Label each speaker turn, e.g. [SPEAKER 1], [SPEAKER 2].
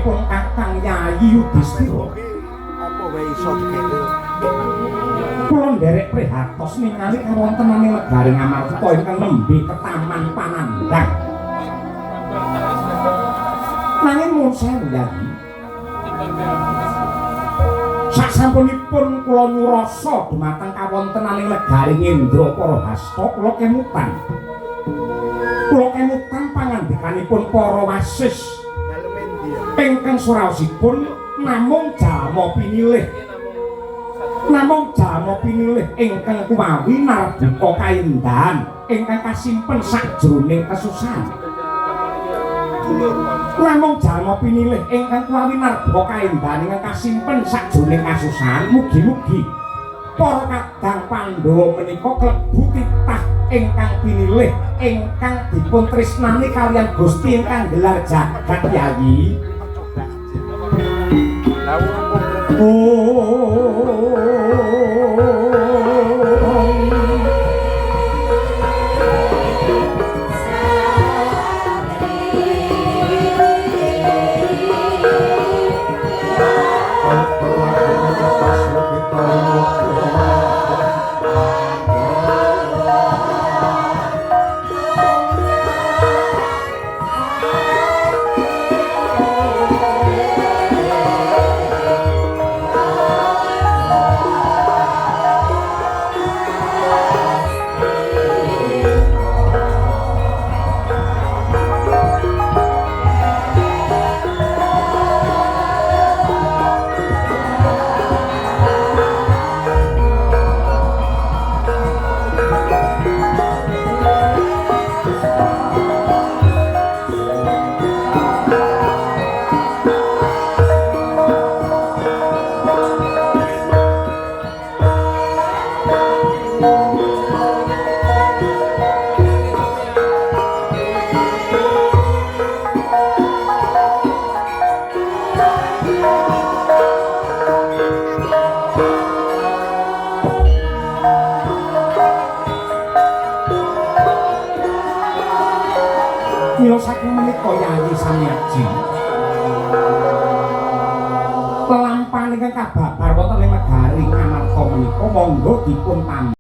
[SPEAKER 1] Rawuhipun Kakang Yayi Yudhistira.
[SPEAKER 2] Apa wae iso digawe.
[SPEAKER 1] Kula nderek prihatos ningali kawontenaning negari Ngamarta ingkang nembe ketaman panandhang. Nanging nuwun sewu Yayi. Sasampunipun kula nyurasa dumateng kawontenaning negari Ngendraparahasta kula kemutan. Kula kemutan pangandikanipun para wasis
[SPEAKER 2] Daleme ndi ya?
[SPEAKER 1] Ingkang suraosipun namung jalma pinilih. Namung jalma pinilih ingkang kuwawi narbuka kaendahan ingkang kasimpen sakjroning kesusahan. Namung jalma pinilih ingkang kuwawi narbuka kaendahan ingkang kasimpen sakjroning kasusahan. Mugi-mugi para kadang Pandhawa menika klebu titah ingkang pinilih ingkang dipun tresnani kaliyan Gusti ingkang gelar jagat Yayi.
[SPEAKER 2] Lah wong
[SPEAKER 1] Oh. Mila saking menika Yayi Samyaji, lelampahan ingkang kababar wonten ing negari Ngamarta menika monggo dipun